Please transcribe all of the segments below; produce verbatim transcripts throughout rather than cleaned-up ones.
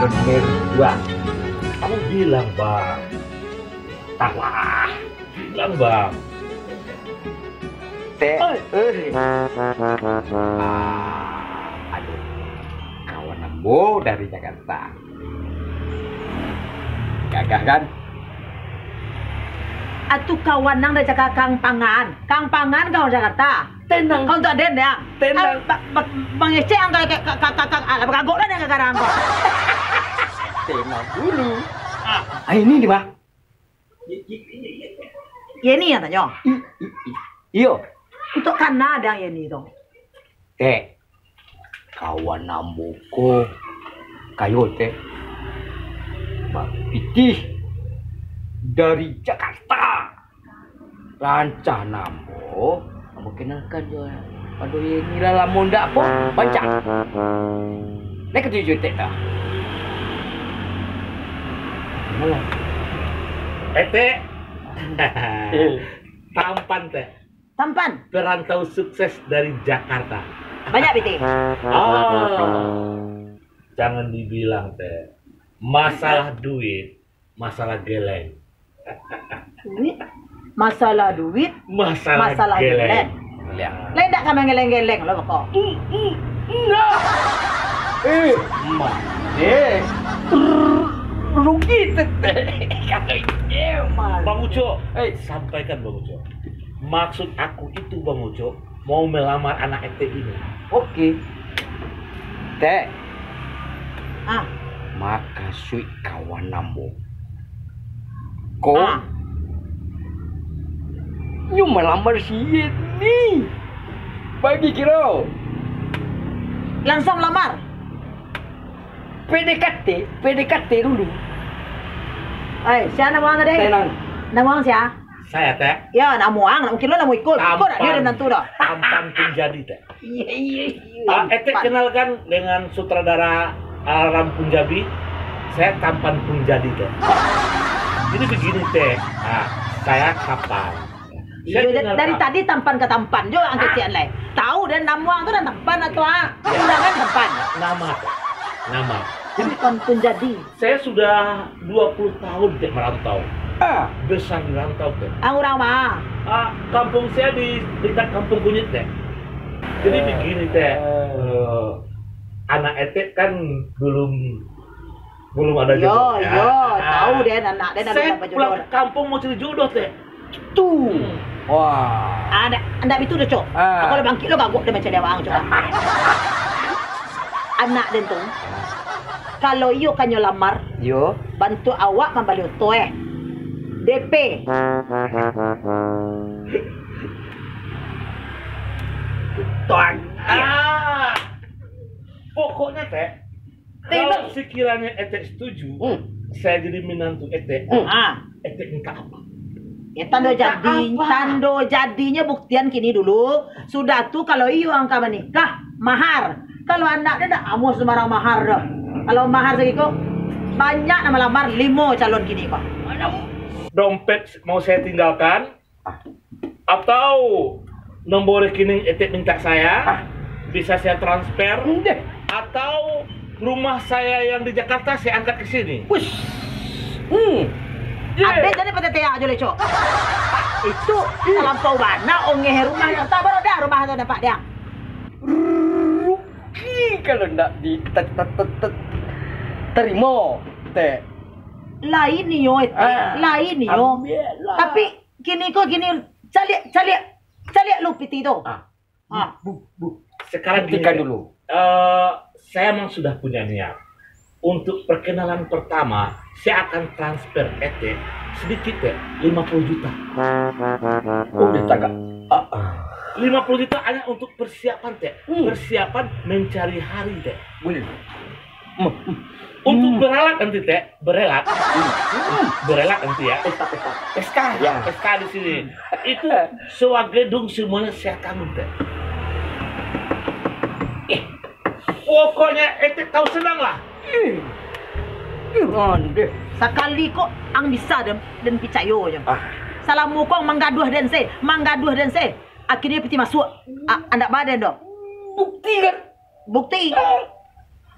Berdua. Kamu bilang, Bang. Salah. Bilang, Bang. Tek. Oi. Eh. Ah, aduh. Kawan ambo dari Jakarta. Gagah, kan? Atu kawan nan dari Jakarta, Kang Pangan. Kang Pangan kawan Jakarta. Tenang. Kau tu aden, ya? Tenang. Ah, ba-, ba-, mangecek ang ka, ka, ka, ka, ka, alah, bagagok lah dengan garang kau. Tenang dulu. Ah. Ah, ini di mana? Yeni yang tanyo. I-, i-, i-, iyo. Untuak kana dang Yeni tu? Tek, kawan ambo ko kayo, Tek. Bapitih dari Jakarta. Rancana ambo, ambo kenalkan jo pado Yeni lah, lamo ndak apo, bancak. Naiak ka tuju, Tek, dah. Malah. Eh, Tek. Eh. Tampan, Tek. Tampan. Perantau sukses dari Jakarta. Banyak pitih. Ah, jangan dibilang, Tek. Masalah duit, masalah geleng. Duit, masalah duit, masalah geleng. Geleng. Lai ndak ka manggeleng-geleng lo, beko? Mm, mm, nah. Eh, mah. Eh. R-, rugi tete. Kalau iya, mah. Bang Ucok, eh, sampaikan, Bang Ucok. Maksud aku itu, Bang Ucok, mau melamar anak Etek ini. Oke. Tek. Ah. Makasuik kawan ambo ko, ah, nyo malamar si Yeni. Bagi kiro. Langsuang lamar. P D K T, P D K T dulu. Eh, sia namo ang tadi? Tenang. Namo ang sia? Saya, Tek. Yo, namo ang, mungkin lo namo iko. Iko dak ado Tampan. Menantu dah. Tampan pun jadi, Tek. Iya, iya, iya. Ah, Etek kenalkan dengan sutradara Aram Punjabi. Saya Tampan pun jadi, Tek. Jadi begini, Tek. Ah, saya Tampan. Saya Iyo, da-, dengar dari Tam- tadi Tampan ka Tampan jo ang kecek lai. Tahu dan namo ang tu dah Tampan atau ah? Iya. Undangan Tampan. Nama, Tek. Nama. Jadi Tampan pun jadi. Saya sudah dua puluh tahun, Tek, merantau. Ah. Besar di rantau, Tek. Ah, urang ma? Ah, kampung saya di dekat Kampung Kunyit, Tek. Jadi begini, Tek. Eh. Eh, anak Etek kan belum, belum ada jodoh. Yo, yo, tahu den, anak den ada. Saya pulang ke kampung mau cari jodoh, Tek. Tu. Hmm. Wah. Ah, ndak, ndak bitu doh, Cok. Ah. Aku lah bangkik lo gagok den macam dewa ang, Cok. Anak den tu, kalau iyo kanyo lamar, iyo, bantuak awak mambali oto, eh. D P. Tuan. Ah. Pokoknya, Tek, kalau sekiranya Etek setuju, hmm, saya jadi minantu Etek, hmm, ah, Etek minta apa? Ya, tando jadi, tando jadinyo buktian kini dulu. Sudah tu, kalau iyo angka manikah, mahar. Kalau anak den ndak amuah sumbarang mahar doh. Kalau mahar sagiko, banyak nan malamar, limo calon kini ko. Dompet mau saya tinggalkan, atau nomor rekening Etek minta saya, ah, bisa saya transfer, ndeh, atau rumah saya yang di Jakarta saya angkat ke sini. Ush. Hmm. Ado jadi pateteak ajo, Lecok. Itu talampau bana ongeh rumah yang tak baru dah rumah tu nampak dia. Rugi kalau ndak di, te-, te-, te-, te-, terima, Tek. Lain nio, Etek. Ah, lain nio. Ambiaklah. Tapi kini ko gini, caliak, caliak, caliak lu piti tu. Ah. Ah. Bu, bu, bu. Sekarang gini, Tek. Buktikan dulu. Eh, saya memang sudah punya niat. Untuk perkenalan pertama, saya akan transfer Etek sedikit, Tek, lima puluh juta. Oh, dia tagak. Ah, ah. Lima puluh juta hanya untuk persiapan, Tek. Hmm. Persiapan mencari hari, Tek. Boleh. Hmm, hmm. Untuk beralat nanti, Tek, beralat. Hmm. Beralat nanti ya. Pesta, pesta. Pesta. Ya. Pesta di sini. Itu sewa gedung semuanya saya tanggung, Tek. Eh, pokoknya Etek tahu senang lah. Ih. Ih, ondeh. Sakali ko ang bisa den, den picayo jo. Ah. Salamo ko ang manggaduah den se, manggaduah den se. Akhirnyo piti masuak. A-, andak badan doh. Bukti kan? Bukti. Ah.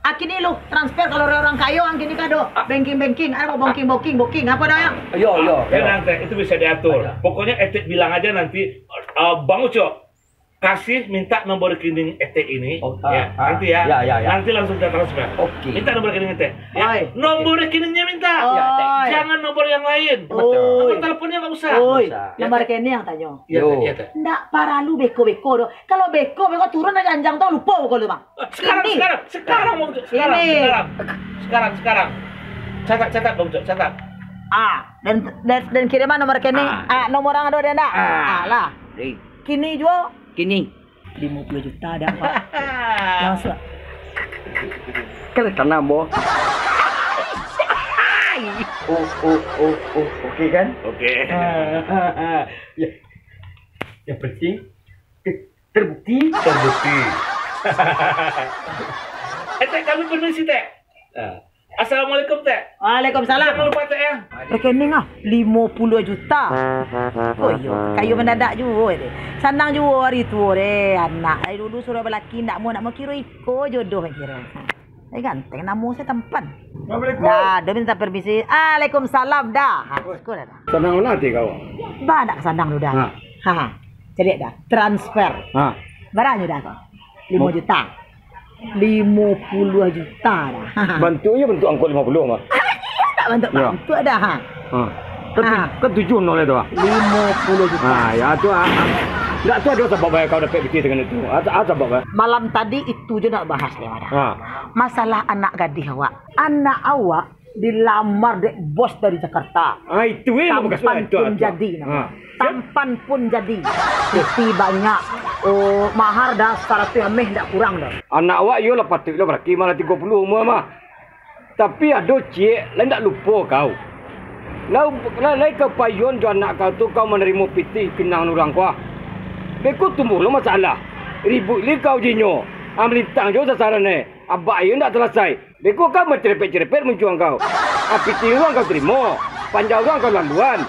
Akini lu transfer kalau orang kayo, ang kini kado banking-banking, ado banking-banking, booking, apa dah ya? Yo, yo, Tenang, Tek, itu bisa diatur. Pokoknya Etek bilang aja nanti, eh, Bang Ucok kasih minta nomor rekening Etek ini, Oh, ya, ah, ah. nanti ya. Ya, ya, ya. Nanti langsung kita transfer. Oke. Minta nomor rekening Etek. Ya. Oi. Nomor rekeningnya minta. Ya, Tek. Oi. Jangan nomor yang lain. Betul. Nomor teleponnya nggak usah. Oi. Nggak usah. Nomor rekening yang tanyo. Iya, Tek. Yo. Iya, Tek. Ndak paralu beko-beko doh. Kalau beko, beko turun dari ranjang tu, lupo beko tu, Bang. Sekarang, Ini. sekarang, sekarang, Bang Ucok. Sekarang, Ini. sekarang. Sekarang, sekarang. Catat, catat, Bang Ucok, catat. Ah, dan, dan, dan kiriman nomor rekening. Ah. Ah, nomor ang ado di ndak? Ah. Ah, lah. Hei. Kini juo. Kini. Limo puluah juta ado, Pak. Langsung. Kan tanam, Bo. Oh, oh, oh, oh, oke kan? Oke. Ah, ah, ah. Ya. Yang penting, Terbukti? Terbukti. Eh, Tek, kami permisi, Tek. Ah. Assalamualaikum, Tek. Waalaikumsalam. Jangan lupa, Tek, ya. Rekening ah, limo puluah juta. Oh iyo, kayo mendadak juo, Tek. Sanang juo hari tu, Tek. Anak dari dulu suruh balaki, ndak mau, ndak mau, kiro iko jodoh, kiro. Eh, ganteng, namo saya tampan. Assalamualaikum. Dah, dah minta permisi. Waalaikumsalam, dah. Ha, syukur dah. Sanang mano ati kau? Bah, nak sanang tu dah. Ha. Ha, ha. Caliak dah. Transfer. Ha. Bara nyo dah kau? Limo juta. Limo puluah juta dah. Ha, ha. Bantuaknyo bantuak angko limo puluah mah. Tak bantuak-bantuak dah, ha. Ha. Kan tu-, kan tujuah nol itu, ah. Limo puluah juta. Ha, ya tu, ah. Ndak tu ado sabab, eh, kau dapek pitih dengan itu. Ah, ah, sabab, eh. Malam tadi itu je nak bahas, Dewa, dah. Ha. Masalah anak gadih awak. Anak awak dilamar dek bos dari Jakarta. Ah, itu, eh, Tampan pun jadi, nama. Ha. Tampan pun jadi. Pitih banyak. Oh, mahar dah saratuih ameh, ndak kurang dah. Anak awak iyo lah patuik lah, balaki mah lah tigo puluah umua mah. Tapi ado ciek, lai ndak lupo kau. Lau, lai, lai ka payuan jo anak kau tu, kau manarimo pitih pinang urang ko ah. Beko tumbuah lo masalah. Ribuik li kau jinyo. Ah, malintang jo sasaran eh. Abak iyo ndak salasai. Beko kau macerepet-cerepet muncuang kau. Ah, pitih urang kau tarimo. Panja urang kau laluan.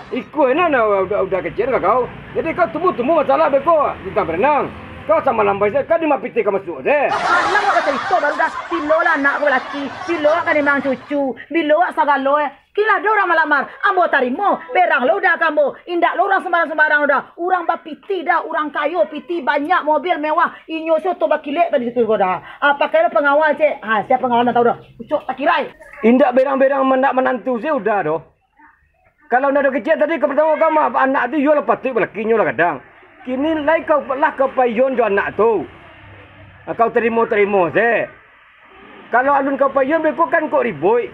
Iko enak nah, udah, udah kecek ka kau. Jadi kau tumbuah-tumbuah masalah beko, bintang berenang. Kau samalam bai se, kau di ma pitih kau masuak se. Malam kau bacarito baru dah, bilo lah anak kau balaki, bilo lah ka nimang cucu, bilo lah sagalo, eh. Kini lah ado urang malamar, ambo tarimo, berang lo udah ka ambo, indak lo urang sumbarang-sumbarang udah. Urang bapitih dah, urang kayo, pitih banyak, mobil mewah, inyo se oto bakilek tadi tu ko dah. Ah, pakai lo pengawal, cek. Ha, sia pengawal ndak tahu dah. Ucok takirai. Indak berang-berang mandak manantu se udah doh. Kalau ndak ado kecek tadi, ka partamo kau mah, anak tu iyo lah patuik balakinyo lah gadang. Kini lai kau lah ka payuan jo anak tu. Kau tarimo-tarimo se. Kalau alun ka payuan, beko kan kok ribuik.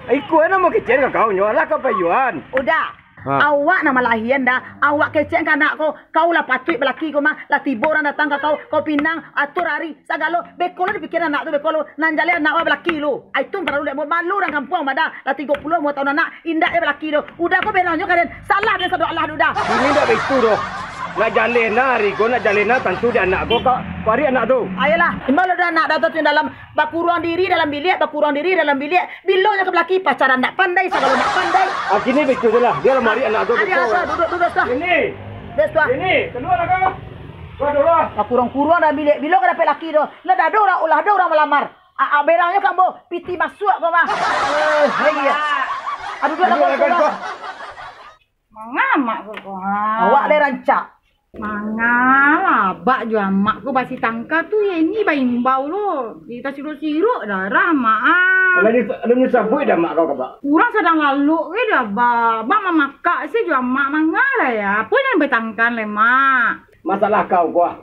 Iko namo kecek ka kau nyo, lah ka payuan. Udah. Ha. Awak nan malahian dah, awak kecek ka anak ko, kau lah patuik balaki ko mah, lah tibo urang datang ka kau, kau pinang, atur ari, sagalo, beko lo dipikiran anak tu, beko lo, nan jaleh anak awak balaki lo. Ai tu paralu dek malu urang kampuang mah dah, lah tigo puluah umua taun anak, indak e balaki doh. Udah ko berang nyo ka den, salah den sado alah tu dah. Ini ndak baitu doh. Nak jaleh na ari ko, nak jaleh na tantu di anak ko, ka, pari anak tu. Ayolah, imbau lo dah anak dah tu dalam, bakuruang diri dalam biliak, bakuruang diri dalam biliak. Bilo nyo ka balaki, pacaran ndak pandai, sagalo ndak pandai. Ah, kini baitu tu lah, dia lamari anak tu. Adi, beko. Asa, duduk, duduk, sudah. Ini. Sudah, sudah. Ini, keluar lah kau. Keluar dulu lah. Bakuruang-kuruang dalam biliak, bilo ka dapek laki tu. Lah dah ado urang, lah ado urang malamar. Ah, ah, berangnyo ka ambo, pitih masuak ko mah. Eh, hai, iya. Aduh, dah, dah, dah, dah. Manga amak ko, ko, ha. Awak lai rancak. Manga lah, abak jo amak ko basi tangka tu, ya ini baimbau lo. Di tasirok-sirok darah, Mak, ah. Alah nyo, alah nyo sabuik dah amak kau ka, Bak? Urang sadang lalok ke dah, Bak. Bak mamakak se jo amak, manga lah ya. Apo nan batangkan lai, Mak? Masalah kau ko ah.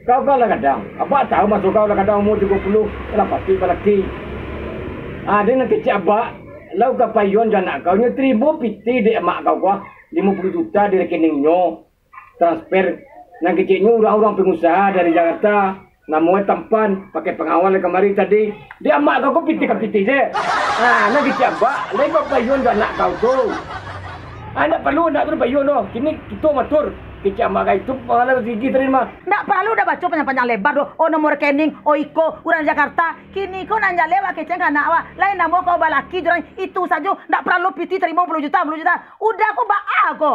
Kau kan lah gadang. Abak tahu maso kau lah gadang umur tigo puluh, lah patuik balaki. Ah, dek nan kecek abak, lah ka payuan jo anak kau nyo tarimo pitih dek amak kau ko ah, limo puluah juta di rekeningnyo. Transfer. Nan keceknyo urang-urang pangusaha dari Jakarta. Namonyo tampan, pakai pangawal kamari tadi. Dek amak kau ko pitih ka pitih se. Ah, nan kecek abak, lai ka payuan jo anak kau tu. Ah, ndak paralu anak tu payuan doh. Kini kito matur. Kecek amak kau itu, pangana gigi tadi mah. Ndak paralu dah baco panjang-panjang lebar doh. Oh, nomor rekening, oh, iko, urang Jakarta. Kini ko nan jaleh awak kecek ka anak awak. Lain namo kau balaki jo urang itu sajo. Ndak paralu piti tarimo puluah juta, puluah juta. Udah ko baa ko.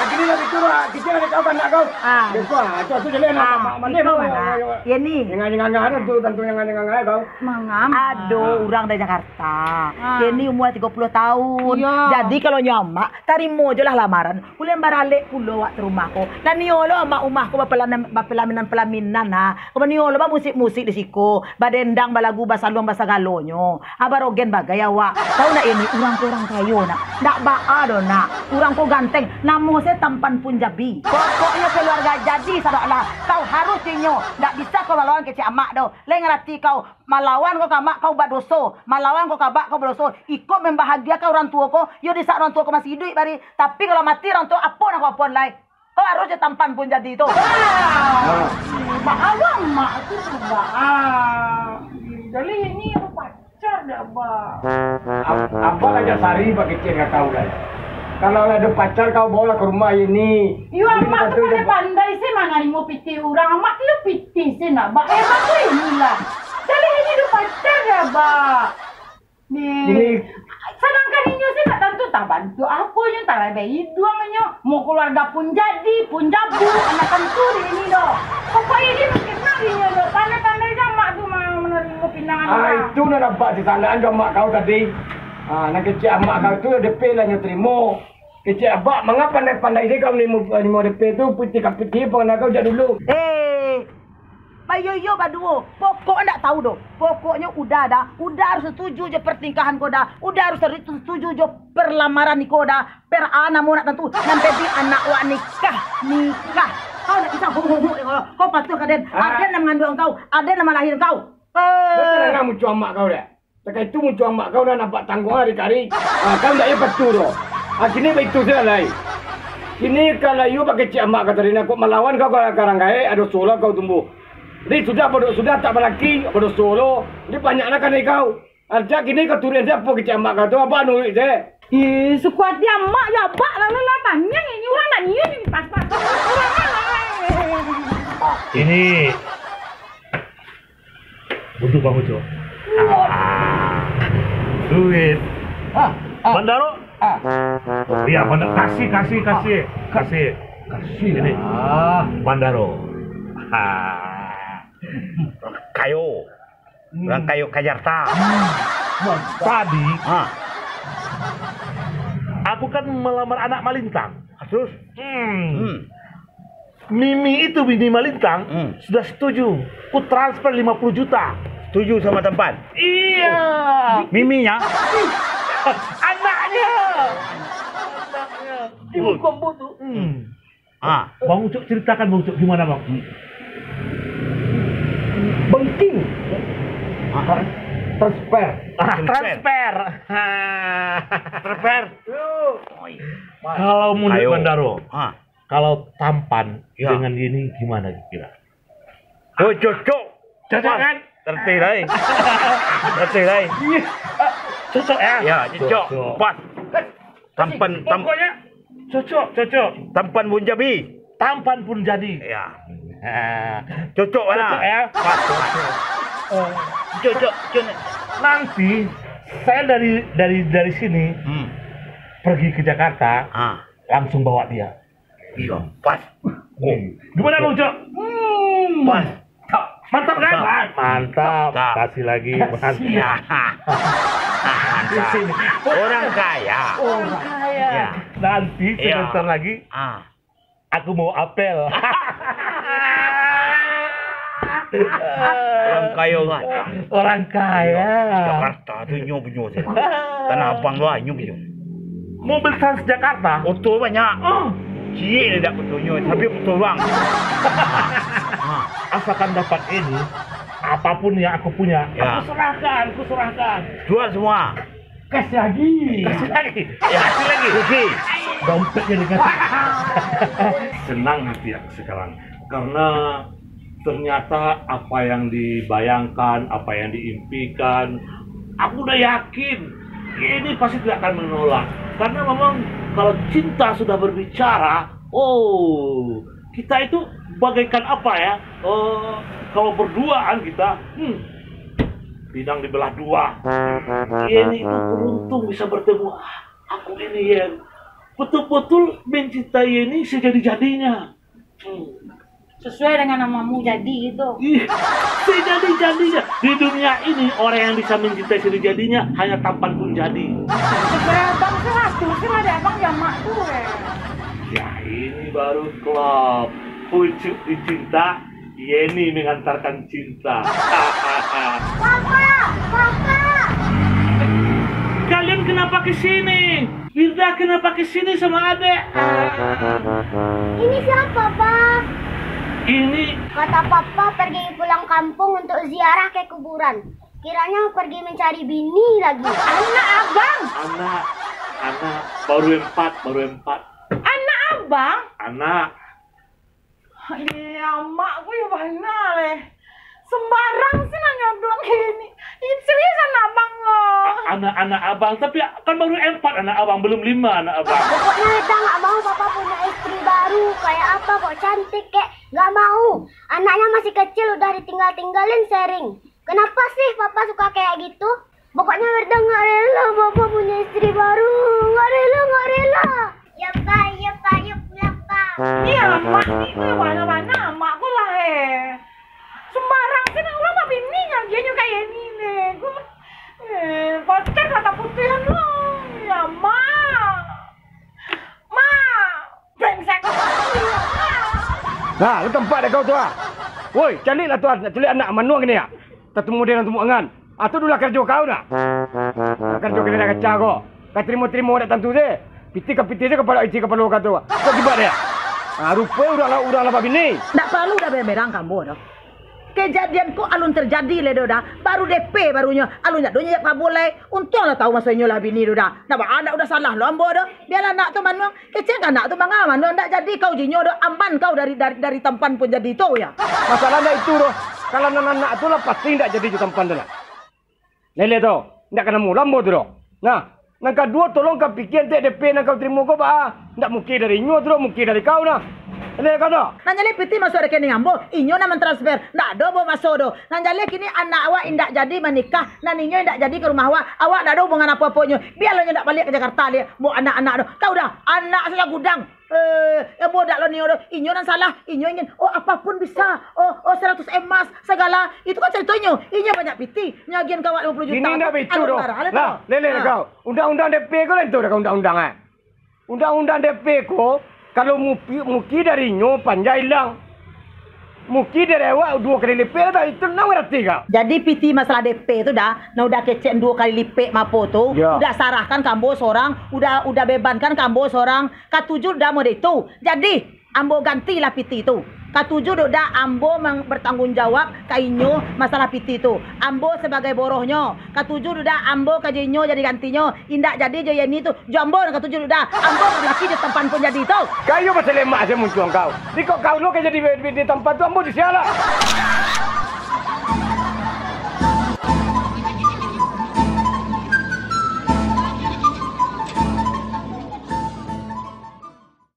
Kini lah itu lah, kecek anak kau ka anak kau. Ah. Beko, ah, tu, tu jaleh nak, Ah, mak, iko mano, mana? Yo, yo, yo. Ye ni. Jangan, jangan, jangan, tu, tantu jangan, jangan, jangan, kau. Mangam. Aduh, urang dari Jakarta. Ah. Ye ni umur tigo puluah tahun. Iyo. Jadi kalau nyo amak, tarimo jo lah lamaran. Ulun baralek pulo awak ka rumah ko. Lah nio lo amak umah ko bapelamin-, bapelaminan-pelaminan, ha. Ko nio lo bamusik-musik di siko, badendang, balagu, basaluang, basagalonyo. Ha, barogen bagai awak. Tahu ndak ini, urang ko urang kayo, nak. Ndak baa doh, nak. Urang ko ganteng. Namo se tampan Punjabi. Pokoknyo keluarga jadi sadoalah. Kau harus dinyo. Ndak bisa kau malawan kecek amak doh. Lai ngarati kau. Malawan ko ka amak kau badoso, malawan ko ka abak kau badoso. Iko mambahagiakan urang tuo ko, yo di saat urang tuo ko masih iduik bari. Tapi kalau mati urang tuo, apo nan kau apoan lai? Kau harus jo tampan Punjabi tu. Ah, baa mak tu tu, Bak. Ah, jadi ini pacar dah, Bak. Ab-, abang aja sari bakecek ka kau lai. Kalau lah ado pacar, kau bawalah ka rumah ini. Iyo, amak tu pandai-pandai se manarimo pitih urang. Amak tu yo pitih se nak, Bak. Eh, Bak tu inilah. Jaleh ini ado pacar dah, Bak. Ni. Ini. Sadangkan inyo se ndak tantu tabantuak apo nyo, talabiah iduang nyo. Mau keluarga Punjabi, Punjabu, ndak tantu di ini doh. Pokok ini mungkin lah inyo doh. Pandai-pandai se amak tu ma-, manarimo pinangan urang. Ah, itu nan nampak di sanaan jo amak kau tadi. Ah, nan kecek amak kau tu D P lah nyo tarimo. Kecek abak, manga pandai-pandai se kau nimo, nimo D P tu, pitih ka pitih, pangana kau jak dulu. Eh, bayo-yo baduo. Pokok ndak tahu doh. Pokoknyo Uda dah. Uda harus setuju jo pertingkahan ko dah. Uda harus setuju jo perlamaran iko dah. Per a namo nak tantu. Nan penting anak wak nikah. Nikah. Kau ndak bisa huk-huk-huk kau. Kau patuah ka den. Ah. Aden nan manganduang kau. Aden nan malahiran kau. Eh. Betul lah muncul amak kau dah. Takah itu muncul amak kau nan nampak tangguang hari-hari. Ah, kau ndak iyo patuh doh. Ah, kini baitu se lah lai. Kini kalau iyo bakecek amak kau tadi, nak kok malawan kau ka urang gaek, ado solah kau tumbuh. Jadi sudah, pado sudah, tak balaki, pado solo. Jadi banyak lah kanai kau. Artinya kini kau turuik se apo kecek amak kau tu, abak nuruik se. Ih, suku ati amak yo abak, lalu lah panjang ini urang nak nyium ini pas-pas. Ini Untuk Bang Ucok. Ah, duit. Ah, ah. Bandaro. Ah. Iya, bandar. Kasih, kasih, kasih. Ah. Kasih. Kasih. Ini. Ah. Bandaro. Ah. Kayo. Hmm. Urang kayo Jakarta. Hmm. Tadi, ah, aku kan melamar anak Malintang. Terus? Hmm. Hmm. Mimi itu, bini Malintang, hmm, sudah setuju. Ku transfer lima puluh juta. Setuju sama tampan? Iya. Miminya? Anaknya. Anaknya. Di muka ambo tu. Hmm. Ah. Bang Ucok ceritakan, Bang Ucok, gimana, Bang? Hmm. Banking. Ah. Transfer. Ah, transfer. Transfer. Transfer. Yo. Oi. Kalau menurut Bandaro, ah. Kalau tampan, ya, dengan ini gimana kira? Oh, cocok. Cocok, kan? Tertih lai. Tertih lai. Iya. Cocok, ya? Ya, cocok. Cocok. Pas. Kan? Tampan, tam- Pokoknya cocok, cocok. Tampan pun jadi. Tampan pun jadi. Ya. Cocok lah. Cocok, ya? Pas, pas. Oh. Cocok, cocok. Nanti saya dari, dari, dari sini, hmm, pergi ke Jakarta, ah, langsung bawa dia. Iya, pas. Oh. Gimana, Bang Ucok? Hmm. Pas. Mantap, kan? Mantap. Mantap. Kasih lagi, Mas. Iya. Mantap. Orang kaya. Orang kaya. Iya. Nanti, iya, sebentar lagi, ah, aku mau apel. Orang kaya, kan? Orang kaya. Jakarta tu inyo punyo sajo. Tanah Abang tu, ah, inyo punyo. Mobil Transjakarta. Oto banyak. Oh. Ciek dak otonyo, tapi oto urang. Ah. Asalkan dapat ini, apapun yang aku punya, ya, aku serahkan, aku serahkan. Jual semua. Kasih lagi. Kasih lagi. Ya. Kasih lagi. Kasih. Dompetnya dikasih. Senang hati aku sekarang. Karena ternyata apa yang dibayangkan, apa yang diimpikan, aku udah yakin ini pasti tidak akan menolak. Karena memang kalau cinta sudah berbicara, oh, Kita itu bagaikan apa ya? Eh, kalau berduaan kita, hmm, pinang dibelah dua. Yeni itu beruntung bisa bertemu. Ah, aku ini, Yen. Betul-betul mencintai Yeni sejadi-jadinya. Hmm. Sesuai dengan namamu jadi itu. Ih, sejadi-jadinya. Di dunia ini, orang yang bisa mencintai sejadi-jadinya hanya tampan pun jadi. Segera abang seratus, segera ada abang jamak tu, eh. Ya, ini baru klop. Pucuk dicinta, Yeni mengantarkan cinta. Papa! Papa! Kalian kenapa ke sini? Firda kenapa ke sini sama adek? Ini siapa, Pa? Ini kata Papa pergi pulang kampung untuk ziarah ke kuburan. Kiranya pergi mencari bini lagi. Anak abang. Anak, anak, baru empat, baru empat. Anak abang? Anak. Amak ko yo bana leh. Sembarang se nan nyodoh kini. Ini serius anak abang ko. A-, anak-anak abang, tapi kan baru empat anak abang, belum lima anak abang. Pokoknya Eda nggak mau Papa punya istri baru. Kayak apa kok, cantik kek, nggak mau. Anaknya masih kecil udah ditinggal-tinggalin sering. Kenapa sih Papa suka kayak gitu? Pokoknya Eda nggak rela Papa punya istri baru. Nggak rela, nggak rela. Ya, Pa, ya, Pa, ya pulang, Pa. Iya, Mak, ni ko bana-bana, Mak ko lah, eh. Sembarang se nang urang babini nyo, nyo kayak ini, leh. Ko, eh, pacar kata putusan lo. Ya, Mak. Mak. Brengsek. Nah, lo tampak dek kau tu, ah. Woi, caliaklah tu, ah, nak culik anak manuang kini, ah. Tatumu dek nan tumuangan. Ah, tu dulah karajo kau nah. Nah, karajo kini dah kacau ko. Ka tarimo-tarimo dak tantu se. Pitih ka pitih se, kapalo icik kapalo ka tu. Kau kibak deh. Ah, rupo urang lah, urang lah babini. Ndak paralu dah berang-berang ka ambo doh. Kejadian ko alun terjadi lai doh dah. Baru D P barunyo. Alun ndak do nyo jak kabul lai. Untuang lah tahu maso inyo lah bini doh dah. Nah, ba anak udah salah lo ambo doh. Biarlah anak tu manuang. Kecek anak tu manga mano ndak jadi kau jinyo doh, aman kau dari, dari, dari tampan pun jadi tu ya. Masalah ndak itu doh. Kalau nan anak tu lah pasti ndak jadi jo tampan tu lah. Lele tu, ndak kana mula ambo tu doh. Nah, nan kaduo tolong ka pikia entek D P nan kau tarimo ko ba. Ndak mungkin dari inyo tu doh, mungkin dari kau nah. Lele kau tu. Nan jaleh pitih masuak rekening ambo, inyo nan mantransfer. Ndak ado ambo maso doh. Nan jaleh kini anak awak indak jadi manikah, nan inyo indak jadi ka rumah awak. Awak ndak ado hubungan apo-aponyo. Biarlah inyo ndak baliak ka Jakarta lai. Ambo anak-anak doh. Kau dah, anak sajo gudang. Eh, ambo dak lo nio doh. Inyo nan salah. Inyo ingin, oh, apapun bisa. Oh, oh, seratus emas, sagalo. Itu kan caritonyo. Inyo banyak pitih. Nyo agiahan ka awak limo puluah juta. Kini ndak baitu doh. Lah, lele kau. Undang-undang D P ko lain tu dah undang-undang, eh. Undang-undang D P ko, kalau mupi-, muki dari inyo panjai ilang. Muki dari awak duo kali lipek lah, itu nan barati kau. Jadi pitih masalah D P tu dah, nan udah kecek duo kali lipek mapo tu, udah sarahkan ka ambo sorang, udah, udah bebankan ka ambo sorang, katuju dah mode itu. Jadi, ambo gantilah pitih tu. Katuju dek dah ambo mang-, bertanggung jawab ka inyo masalah pitih tu. Ambo sabagai borohnyo. Katuju dek dah ambo ka jo inyo jadi gantinyo. Indak jadi jo Yeni tu. Jo ambo nan katuju dek dah. Ambo ka balaki jo tampan pun jadi tu. Kayo basalemak se muncuang kau. Di kok kau lo ka jadi bi-, bi-, di tampan tu ambo di sia lah.